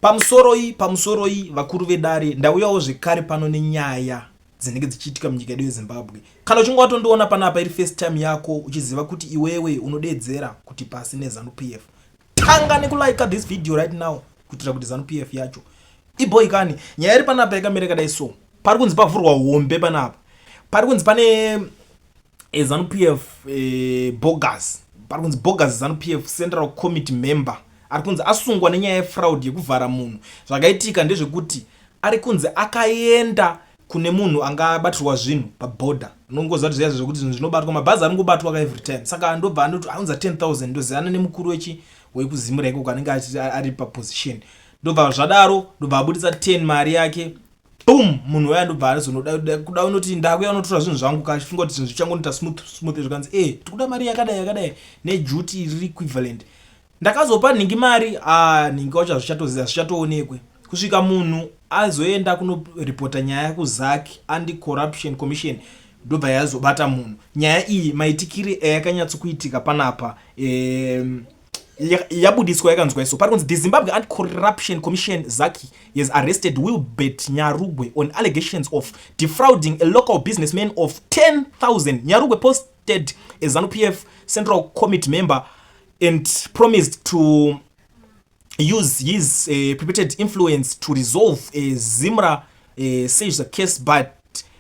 Pamusoroi, pamusoroi vakuru vedare, ndauyawo zvekare pano nenyaya dzinenge dzichiitika munyika yedu yeZimbabwe. Kana uchinge watondiona panapa iri first time yako uchiziva kuti iwewe unodeedzera kuti pasi neZanu PF, tanga nekulike this video right now kuitira kuti Zanu PF yacho iboi kani. Nyaya iri panapa yakamira yakadai so, pari kunzi pavhurwa hombe panapa, pari kunzi pane ZANU PF bogus, pari kunzi bogus ZANU PF Central Committee member ari kunzi asungwa nenyaya yefraud yekuvhara munhu. Zvakaitika ndezvekuti ari kunzi akaenda kune munhu anga abatirwa zvinhu pabhodha. Unongoziva kuti zviya zvekuti zvinhu zvinobatwa, mabhazi anongobatwa ka every time. Saka ndobva anoti aunza 10,000, ndozivana nemukuru wechi wekuZimura ikoko anenge ari paposition. Ndobva zvadaro, ndobva abudisa 10 mari yake, boom, munhu uya ndobva azonoda kuda unoti ndakuya unotora zvinhu zvangu, kachifunga kuti zvinhu zvichangonoita smooth smooth. Zvikanzi tikuda mari yakadai yakadai neduty iri equivalent. Ndakazopa nhingi mari, ah, nhingi wacho hazvichatoziva, hazvichatoonekwe kusvika munhu azoenda kunoripota nyaya kuZACC, Anti Corruption Commission, ndobva yazobata munhu. Nyaya iyi maitikire ayakanyatsokuitika panapa yabudiswa yakanzwa iso. Pari kunzi the Zimbabwe Anti-Corruption Commission, ZACC, has arrested Wilbert Nyarugwe on allegations of defrauding a local businessman of 10,000. Nyarugwe posted a ZANU PF Central Committee member and promised to use his purported influence to resolve a ZIMRA seizure case, but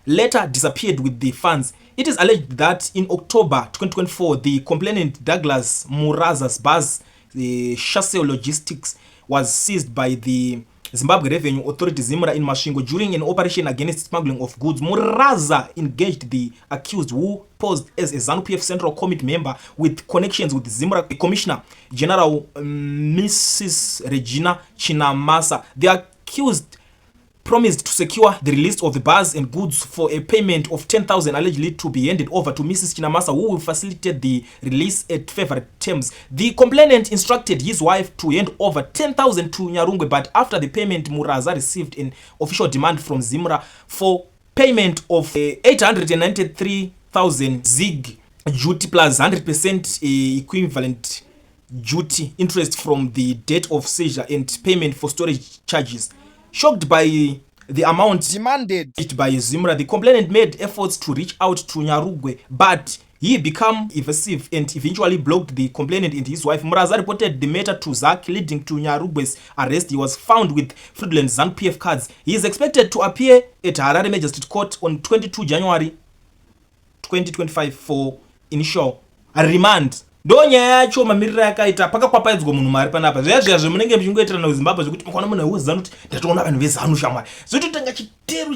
later disappeared with the funds. It is alleged that in October 2024, the complainant, Douglas Muraza's bus, Shasel Logistics, was seized by the Zimbabwe Revenue Authority, ZIMRA, in Masvingo during an operation against smuggling of goods. Muraza engaged the accused, who posed as a ZANU-PF Central Committee member with connections with ZIMRA Commissioner General Mrs. Regina Chinamasa. The accused promised to secure the release of the bars and goods for a payment of 10,000 allegedly to be handed over to Mrs. Chinamasa, who will facilitate the release at favorite terms. The complainant instructed his wife to hand over 10,000 to Nyarungwe, but after the payment, Muraza received an official demand from ZIMRA for payment of 893,000 ZiG duty plus 100% equivalent duty interest from the date of seizure and payment for storage charges. Shocked by the amount demanded by ZIMRA, the complainant made efforts to reach out to Nyarugwe, but he became evasive and eventually blocked the complainant and his wife. Muraza reported the matter to ZACC, leading to Nyarugwe's arrest. He was found with fraudulent ZANU-PF cards. He is expected to appear at Harare Magistrate Court on 22 January 2025 for initial remand. Ndo nyaya yacho mamiriro yakaita. Pakakwapaidzwa munhu mari panapa. Zviya zviya zvemunenge muchingoitirana kuZimbabwe zvekuti mukaona munhu weZanu kuti ndatoona vanhu veZanu shamwari, zvototanga chiteru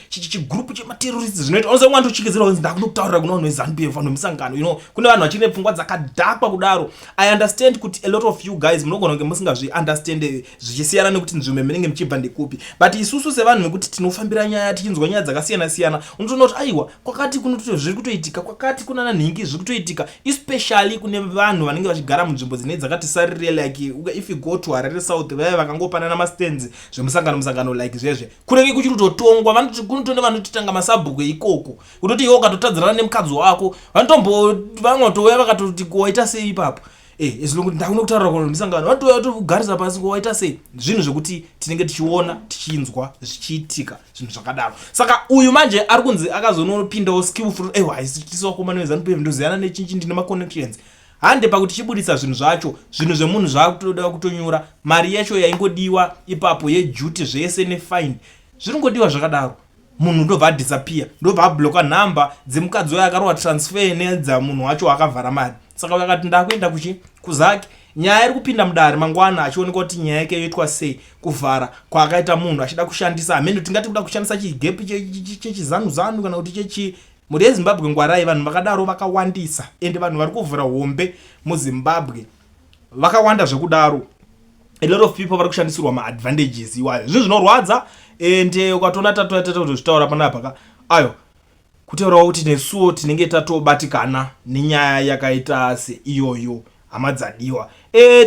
chigroup chematerrorist zvinoita unoziva mwana tochikidzira kunzi ndakunokutaurira kuna vanhu veZanu PF, vanhu vemusangano. Kune vanhu vachine pfungwa dzakadhakwa kudaro. I understand kuti a lot of you guys munogona kunge musingazviunderstand, zvichisiyana nekuti nzvimbo munenge muchibva ndekupi, but isusu sevanhu vekuti tinofambira nyaya, tichinzwa nyaya dzakasiyana siyana, unotoona kuti aiwa, kwakati zviri kutoitika, kwakati kunana nhingi zviri kutoitika, especially kune vanhu vanenge vachigara munzvimbo dzinenge dzakati saririre. Like if you go to Harare South, vaya vakangopanana mastands zvemusangano musangano, like zvezve kunenge kuchiri kutotongwa, kunotone vanototanga masabhuku ikoko, kutoti iwe ukatotadzirana nemukadzi wako, vanotombo vamwe vatouya vakatoti waita sei ipapo. Ezvinonguti ndakuno kutaura kuno misangano, vanotouya tokugarisa pasi, waita sei? Zvinhu zvekuti tinenge tichiona, tichinzwa zvichiitika, zvinhu zvakadaro. Saka uyu manje ari kunzi akazonopindawo skillful. Ewa, tisu vakomana veZANU PF, ndoziyana nechinchi, ndine maconnections, hande pakuti chibudisa zvinhu zvacho. Zvinhu zvemunhu zvakutoda kutonyura, mari yacho yaingodiwa ipapo yeduty zvese nefine zviringodiwa zvakadaro. Munhu ndobva adisappear, ndobva ablocka nhamba dzemukadzi wayo akarova transfer nedzamunhu wacho akavhara mari. Saka akati ndakuenda kuchi kuZACC. Nyaya iri kupinda mudare mangwana, achionekwa kuti nyaya yake yoitwa sei, kuvhara kwaakaita munhu achida kushandisa hameno tingati kuda kushandisa chigepi chechizanu-zanu kana kuti chechi. Mhuri yeZimbabwe, ngwarai, vanhu vakadaro vakawandisa, ende vanhu vari kuvhura hombe muZimbabwe vakawanda zvekudaro. A lot of people vari kushandisirwa maadvantages iwayo, zvinhu zvinorwadza. Ende ukatoona tatotozvitaura panapa ka, ayo kutaurawo kuti nesuwo tinenge tatobatikana nenyaya yakaita seiyoyo, hama dzadiwa.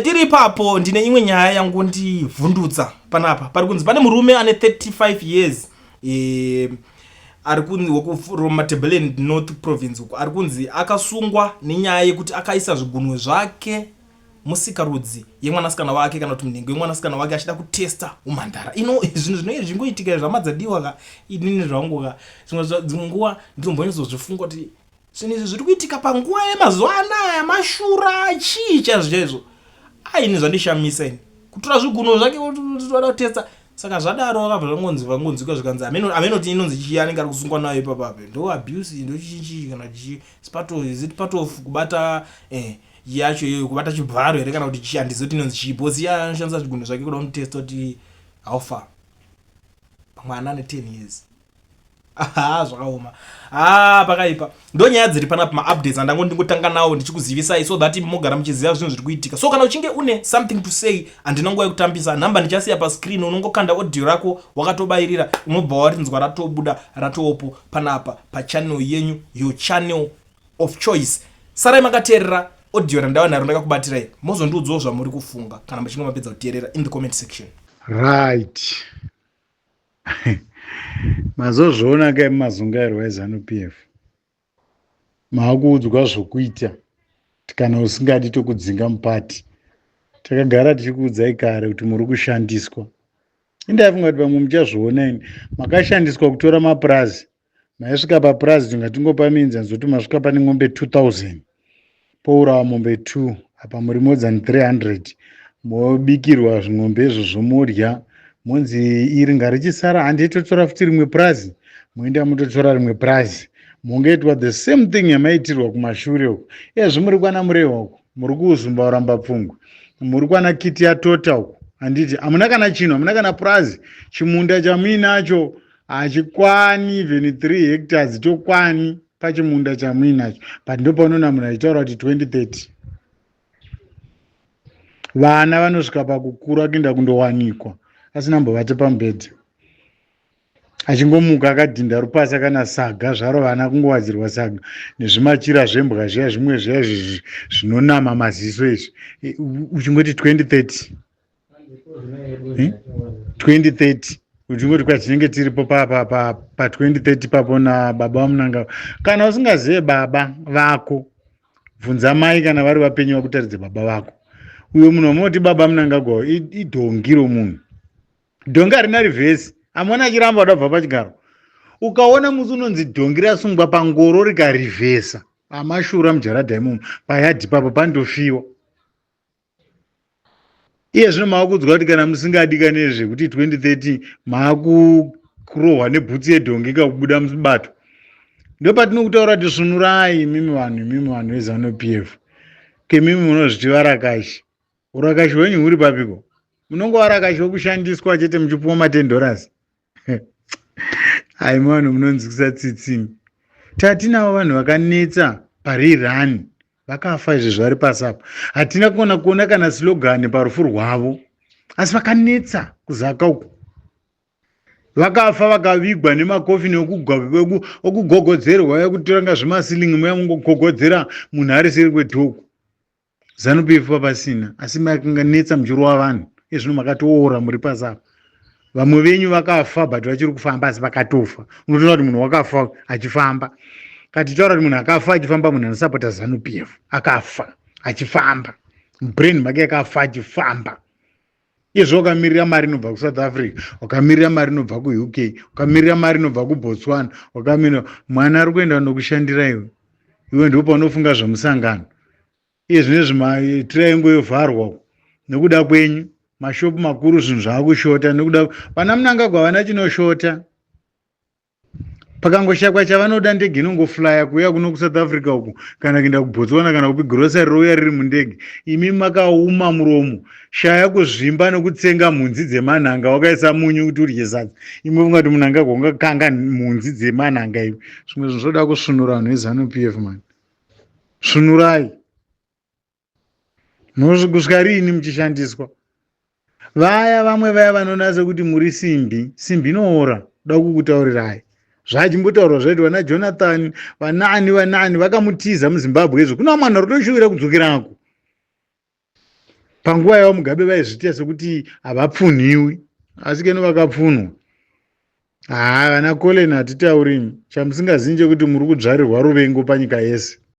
Tiri ipapo, ndine imwe nyaya yangondivhundutsa panapa. Pari kunzi pane murume ane 35 years, ari kunzi wekuMatabeleland North Province uko, ari kunzi akasungwa nenyaya yekuti akaisa zvigunwe zvake. Musikarudzi yemwanasikana wake kana kuti munhengo yemwanasikana wake achida kutesta umhandara. Ino zvinhu zvinenge zvichingoitika zvamadzadiwa ka, inini zvangu ka, zvimwe dzimwe nguva ndinombonyatsozvifunga kuti zvinhu izvi zviri kuitika panguva yemazuva anaya mashura, chii chaizvo chaizvo. Aini zvandishamisa ini, kutora zviguno zvake vada kutesta. Saka zvadaro vakabva zvangonzi vangonzwika zvikanzi hameno kuti inonzi chii anenge ari kusungwa nayo ipapapo, ndo abuse, ndo chii chii kana chii, is it part of kubata yacho iyoyo, kubata chibharo here kana kuti chii, handizivi kuti inonzi chii, because iye anoshandisa zvigunwe zvake kuda kunotesta kuti how far pamwana ane 10 years. Aha, zvakaoma. Ah, pakaipa. Ndo nyaya dziri panapa, maupdates andango ndingotanga nawo ndichikuzivisai so that mogara muchiziva zvinhu zviri kuitika. So kana uchinge une something to say, handina nguva yekutambisa, nhamba ndichasiya pascreen, unongokanda audio rako wakatobayirira, unobva warinzwa ratobuda ratoopo panapa pachannel yenyu, your channel of choice. Sarai makateerera audio randava naro ndakakubatirai, mozondiudzawo zvamuri kufunga kana muchinge mapedza kuteerera in the comment section. Right. Mazozviona kai mumazungairwa eZanu PF, maakuudzwa zvokuita, kana usingadi tokudzinga mupati. Takagara tichikuudzai kare kuti muri kushandiswa. Indaifunga kuti pamwe muchazviona ini. Makashandiswa kutora mapurazi. Maisvika papurazi, tingatingopa mienzaniso kuti masvika pane mombe 2000, pourawa mombe 2, apa muri more than 300, mobikirwa zving'ombe izvozvo, modya, monzi iri ngarichisara, handei totora futi rimwe purazi, moenda mototora rimwe purazi, mongoitwa the same thing yamaitirwa kumashure uko. Iyezvi muri kwana Murehwa uko, muri kuUzumba uramba pfungwe, muri kwana Kiti yatota uko, handiti hamuna kana chinhu, hamuna kana purazi. Chimunda chamuinacho hachikwani even 3 hectares tokwani pachimunda chamuinacho, but ndopaunoona munhu achitaura kuti 2030. Vana vanosvika pakukura kuenda kundowanikwa asina mbovate pamubhedha, achingomuka akadhinda rupasa kana saga zvaro, vana kungowadzirwa saga nezvimachira zvembwa zviya, zvimwe zviya zvinonama maziso izvi, uchingoti 2030, 2030, uchingoti kwatinenge tiripo pa2030 papo nababa vaMunanga. Kana usingazive baba vako, bvunza mai kana vari vapenyu vakutaridze baba vako. Uyo munhu wamunoti baba Munangagwa idhongi romunhu. Dhongi harina reverse. Amuona achiramba kuda kubva pachigaro. Ukaona musi unonzi dhongi rasungwa pangoro rikarivhesa, amashura mujaradha imomo, payadhi papo pandofiwa. Iye zvino maakuudzwa kuti kana musingadi kanezvekuti 2030, maakurohwa nebhutsi yedhongi kakubuda mubato. Ndopatinokutaura kuti svunurai imimi vanhu, imimi vanhu veZanu PF, kemimi munozviti varakashi. Urakashi hwenyu huri papiko? Munonge varakashi vokushandiswa chete muchipuwa ma10 dollars. Ai, vanhu munonzwisa tsitsini. Tatinavo vanhu vakanetsa parirani vakafa izvi zvari pasi apa, hatina kuona kuona kana slogan parufu rwavo, asi vakanetsa kuzaka uku. Vakafa vakavigwa nemakofini okugogodzerwa, ekutoranga zvimasilingi muya, mungogogodzera munhu ari seri kwedhoku. ZANU PF papasina, asi makanganetsa muchirova vanhu. Ezvino makatoora muri pasi apa. Vamwe venyu vakafa but vachiri kufamba, asi vakatofa. Unotoona kuti munhu wakafa achifamba. Katitaura kuti munhu akafa achifamba, munhu anosapota ZANU PF akafa achifamba, mubrain make akafa achifamba. Izvo wakamirira mari inobva kuSouth Africa, wakamirira mari inobva kuUK, wakamirira mari inobva kuBotswana, wakamirira mwana ari kuenda nokushandira iwe. Iwe ndipo paunofunga zvemusangano. Iye zvinezvi matriangle yovharwa nekuda kwenyu, mashopu makuru zvinhu zvaakushota nekuda vana Munangagwa. Vana chinoshota pakangoshakwa chavanoda, ndege inongoflya kuuya kuno kuSouth Africa uku kana kuenda kuBotswana kana kupi, grocery rouya riri mundege. Imi makauma muromo, shaya kuzvimba nokutsenga mhunzi dzemanhanga wakaisa munyu kuti udye sadza. Imwe ungati Munangagwa ungakanga mhunzi dzemanhanga iwe. Zvimwe zvinhu zvoda kusvunura vanhu veZanu PF, man, svunurai. Kusvika riini muchishandiswa? Vaya vamwe vaya vanoona sekuti muri simbi, simbi inoora. Da kukutaurirai zvachimbotaurwa zvaiti vana Jonathan, vanaani vanaani vakamutiza muZimbabwe. Izvo kuna vamwe vanhu vari kutoshuvira kudzokerako. Panguva yavo Mugabe vaizviita sekuti havapfunhiwi, asi keno vakapfunhwa. Haa, vana Colin, hatitaurimi chamusingazivi chekuti muri kudzvarirwa ruvengo panyika yese.